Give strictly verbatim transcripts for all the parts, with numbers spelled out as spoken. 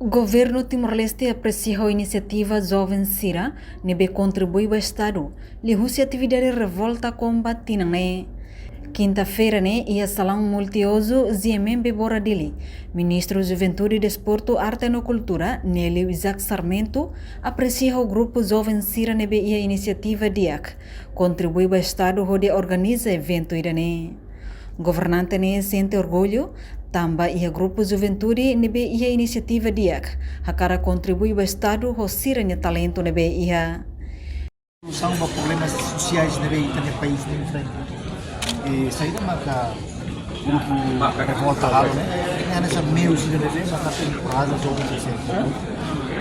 Governu Timor-Leste apresia ho inisiativa joven sira ne'ebé kontribui ba Estadu liuhusi atividade Revolta Combat tinan ne'e. Kinta-feira ne'e, iha salaun multiuzu G M M B Bora Dili, Ministru Juventude, Desportu, Arte no Kultura, Nélio Isaac Sarmento, apresia ho grupu joven sira ne'ebé iha inisiativa di'ak kontribui ba Estadu hodi organiza eventu ida-ne'e. Governante ne'e sente orgullu tanba iha grupu juventude ne'ebé iha inisiativa di'ak hakarak kontribui ba Estadu ho sira-nia talentu ne'ebé iha. Solusaun ba problemas sosiais ne'ebé ita-nia país ne'e enfrenta. I saida maka grupu Revolta halo ne'e, ne'e hanesan meiu sira ne'ebé maka atu enkoraja joven sira.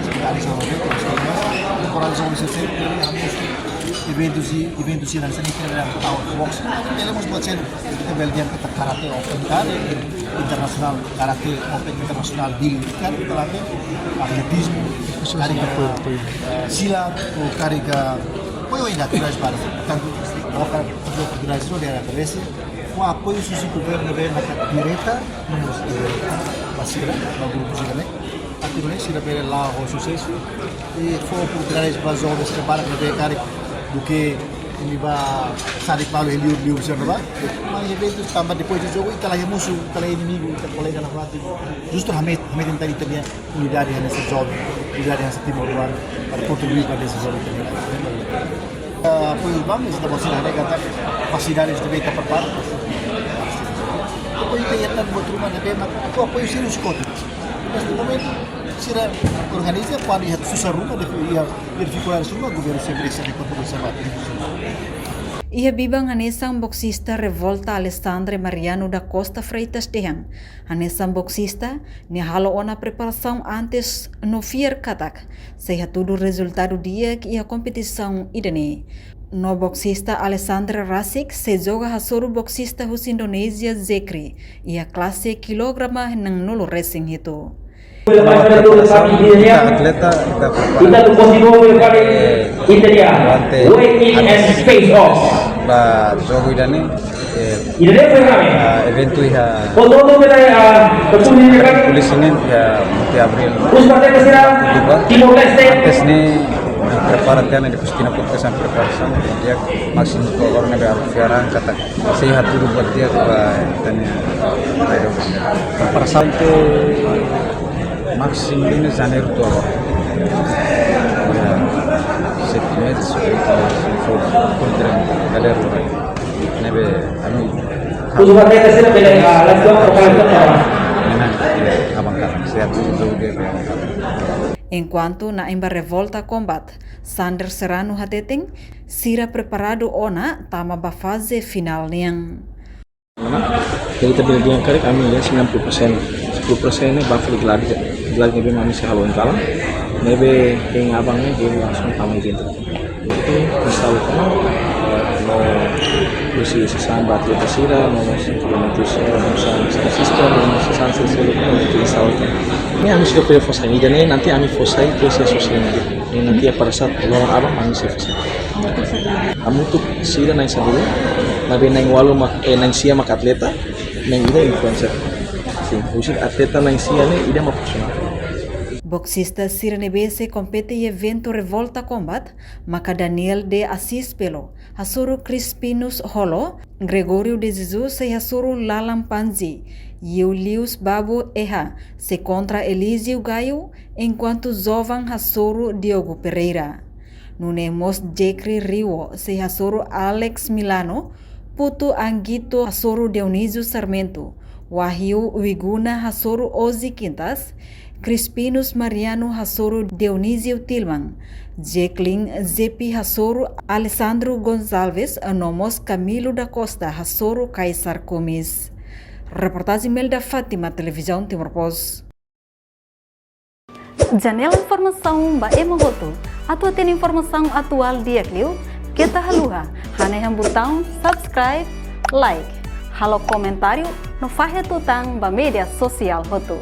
Enkoraja joven sira, enkoraja joven sira, eventu sira, eventu sira hanesan ne'e, outbox. Ele mós buat sira, ita bele dehan katak Karate Open, kan, internasionál, Karate Open internasionál Dili, kan, ita la hatene, atletizmu, karik, eh, silat, ou karik, apoiu ainda, atividades várias. Portantu, oportunidades sira, oportunidades sira, ho apoiu husi governu ne'ebé maka direta, no mós indireta, ba sira, ba grupu sira ne'e. Atu nune'e sira bele la'o ho susesu. I fó oportunidades ba joven sira barak ne'ebé karik duké imi bá sadik malu iha liur-liur sira ne'ebá. Mas eventu tanba depois de jogu, ita la iha musu, ita la iha inimigu, ita kolega nafatin. Justu hamet, hametin tadi ita-nia unidade hanesan joven, unidade hanesan timoroan, para kontribui ba dezenvolvimentu. Eh, apoiu ba ami, ita-boot sira haree katak fasilidades ne'ebé ita prepara. Depois ita iha tan buat ruma ne'ebé mak, atu apoiu sira husi kotuk. Neste momentu, sira organiza, kuandu iha susar ruma, depois iha, iha difikuldades ruma, governu sempre sei kontribui ba. Iha biban hanesan boksista Revolta Alessandre Mariano da Costa Freitas dehan, hanesan boksista, nia halo ona preparasaun antes no fiar katak sei hatudu rezultadu di'ak iha kompetisaun ida-ne'e. No boksista Alessandre rasik sei joga hasoru boksista husi Indonézia Zekri iha klase kilograma neenulu resin hitu. Ita atleta, ita prepara. Eh, durante antes ba jogu ida-ne'e, eh, ah, eventu iha Polísia Senen iha Monte Abril. Duba. Antes ne'e, eh, prepara tiha ona, depois tinan kotuk hanesan preparasaun, di'ak, másimu to'o agora ne'ebé ha'u fiar an katak sei hatudu buat di'ak ba ita-nia país. Preparasaun to'o másimu ne'e Janeiru to'o agora. Ya, sete meses, oito meses, foi, foi grande, galera, ne'ebé ami. Os atletas sempre bem, ah, lá de fora, para fora. Ne'e, ya, abang kalan, sei hatudu jogu di'ak. Enkuantu na'in ba Revolta Combat, Sander Serrano hateten, sira preparadu ona tama ba faze finál nian. Jadi, ita bele dehan karik ami iha sembilan puluh persen. Sepuluh persen ne'e ba fali gladi, gladi ne'ebé mak ami sei halo iha kalan. Ne'ebé hein aban ne'e, hein langsung tama iha dentru. Jadi, instala tama, no husi sasán ba atleta sira, no husi implementus, no husi sistema, no husi sasán sira seluk, no husi instala tama. Ne'e ami sira ko'alia fó sai, ida-ne'e nanti ami fó sai ke sosiál media. Ne'e nanti pada saat loron aban, ami sei fó sai. Hamutuk sira na'in sanulu, maibé na'in ualu mak, eh, na'in sia mak atleta, na'in ida influencer. Sin, husi atleta na'in sia ne'e ida mak profesionál. Boksista sira ne'ebé sei kompete iha eventu Revolta Combat, maka Daniel de Assis Belo, hasoru Crispinus Holo, Gregório de Jesus sei hasoru Lalan Panzi, Eulius Babu Eha sei kontra Elísio Gaio, enkuantu joven hasoru Diogo Pereira. Nune'e mós Jekri Riwo sei hasoru Alex Milano, Putu Anguito hasoru Dionísio Sarmento, Wahyu Wiguna hasoru Ozzy Quintas, Crispinus Mariano hasoru Dionísio Tilman, Jacqueline Zepi hasoru Alessandro Gonçalves, no mós Camilo da Costa hasoru Kaisar Kumis. Reportajen Melda Fátima, Televizaun Timor Post. Janela informasaun ba ema hotu. Atu hatene informasaun atuál di'ak liu, keta haluha hanehan butaun subscribe, like, halo komentáriu no fahe tutan ba média sosiál hotu.